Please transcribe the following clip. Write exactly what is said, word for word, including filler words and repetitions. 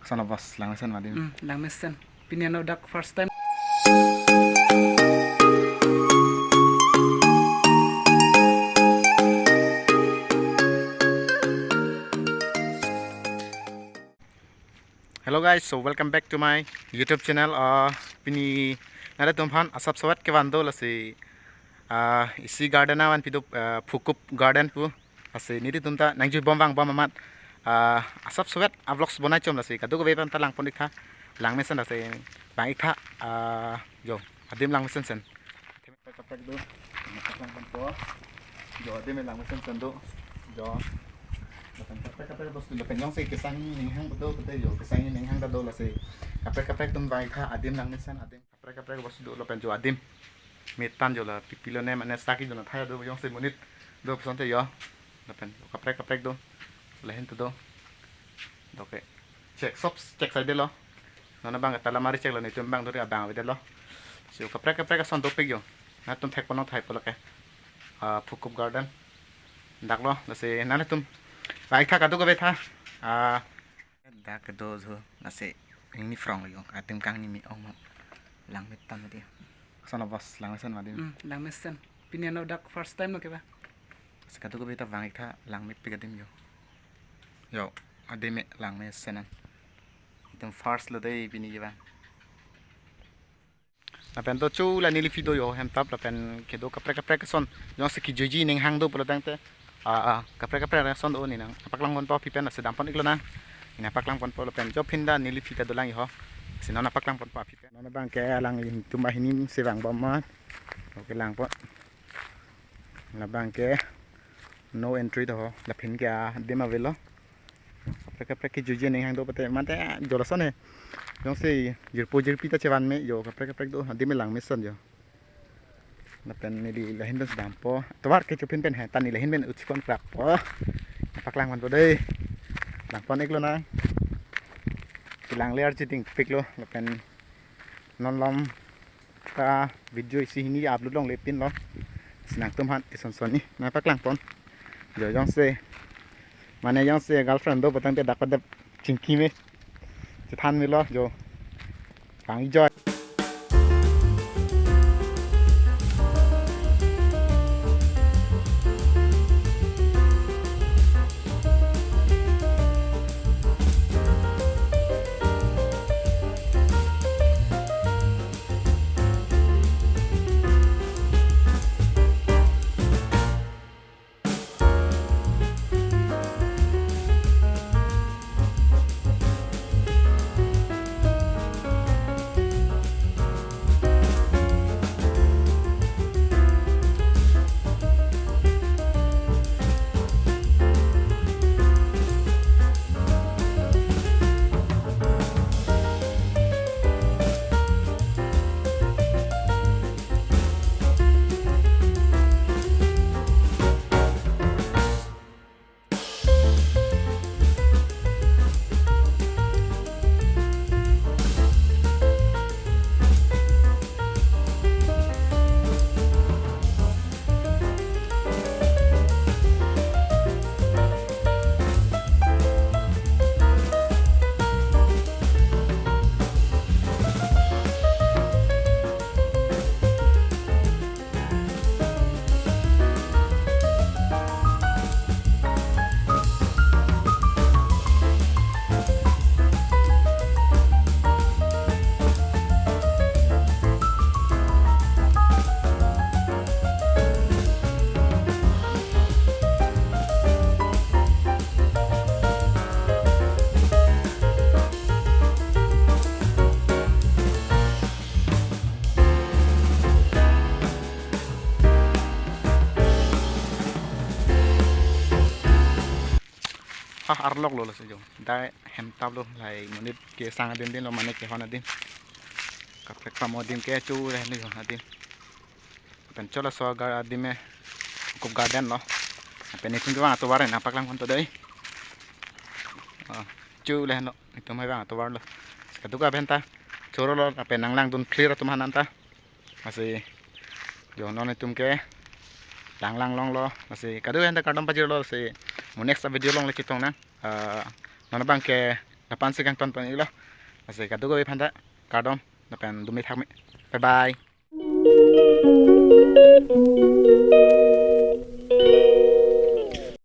Son of boss, langmesen ma adim. Hmm, langmesen. Pini ano dak first time. Hello guys, so welcome back to my YouTube channel. Uh, pini nanglitum aphan asap sowet kevan do lasi, uh, isi garden avan pido, uh, Phukup Garden pu. Lasi nelitum ta nangjui bom vangbom amat, ah, asap sowet a-vlogs bonai chom lasi kadokave aphan ta langpon iktha, langmesen lasi vang iktha, ah, jo, adim langmesen sen. Kaprek kaprek do, lang ponpo. Jo, adim langmesen sen do. Jo. Lapen kaprek kaprek bostu lapen jongsi kesang ninghang do pute jo, kesang ninghang ta do lasi. Kaprek kaprek atum vang iktha, adim langmesen, adim. Kaprek kaprek bostu do lapen jo adim. Metan jo la pipilo ne mane saki jo na thaya do jongsi monit do pusonte jo. Lapen kaprek kaprek do. Lahin to do. Doke. Check shops check side lo. Non abang ta lamari check lo, nelitum abang duri abang avedetlo. So kaprek kaprek ason dopik jo. Nangtum thekpon thai po lake. Ah, Phukup Garden. Dak lo, lasi nanglitum. Vang iktha kadokave tha. Ah, dak kedo jo, lasi ingni phrong lo jo, adim kangni me-ong lo. Langmetan mati. Son of boss, langmesen ma adim. Hmm, langmesen. Pini ano dak first time lo keba. Lasi kadokave ta vang iktha, langmepik adim jo. Jo, adim me langmesen an. Itum first lo dei pini keba. Lapen to chu la neli video jo hem tap lapen kedo kaprek kaprek ason. Jongsi kejuiji ninghang do pulo tangte. Ah, ah, kaprek kaprek ason do ne nangpaklang ponpo aphi pen lasi dam pon iklo nang. Ne paklang ponpo lapen jo phinda neli video dolang jo. Si non paklang ponpo aphi pen. Non abang ke alanglitum banghini si vangbom amat. Oke lang pon. Labang ke no entry do ho. Laphin ke adim avelo. Kaprek kaprek kejuiji ninghang do pute mate jo lason he. Jongsi jirpo jirpi ta chevan me jo kaprek kaprek do adim langmesen jo. Lapen neli lahin pen si dampo. Tovar ke chopin pen he ta neli lahin pen uchi pon krap po. Paklang ponpo dei. Lang pon iklo nang. Kelang le archi dingpik lo lapen non lom ta video isi hini upload longle pin lo. Si nangtum aphan ison son ni nangpaklang pon. Jo jongsi mane jongsi girlfriend do putangte dak padap chingki me. Chethan melo jo. Vang enjoy. Ha, arlok lo lasi jo. Dai hem tap lo lahai monit kesang adim din lo mane kehon adim. Kaprek pamo adim ke chu reh ni jo adim. Pen cho laso agar adim me Phukup Garden lo. Pen nelitum kevang atovar nangpaklang ponpo dei. Oh, chu le lo. Nelitum kevang atovar lo. Kadokave aphan ta choro lo, pen nanglangdun clear atum aphan anta. Lasi jo non nelitum ke langlang longlo. Lasi kadokave aphan ta kardom pajirlo, lasi mo next video along le chetong nang. Ah, non abang ke lapu-ansi kangton pon-iklo. Lasi kadokave aphanta kardom lapen dumi thakme. Bye bye.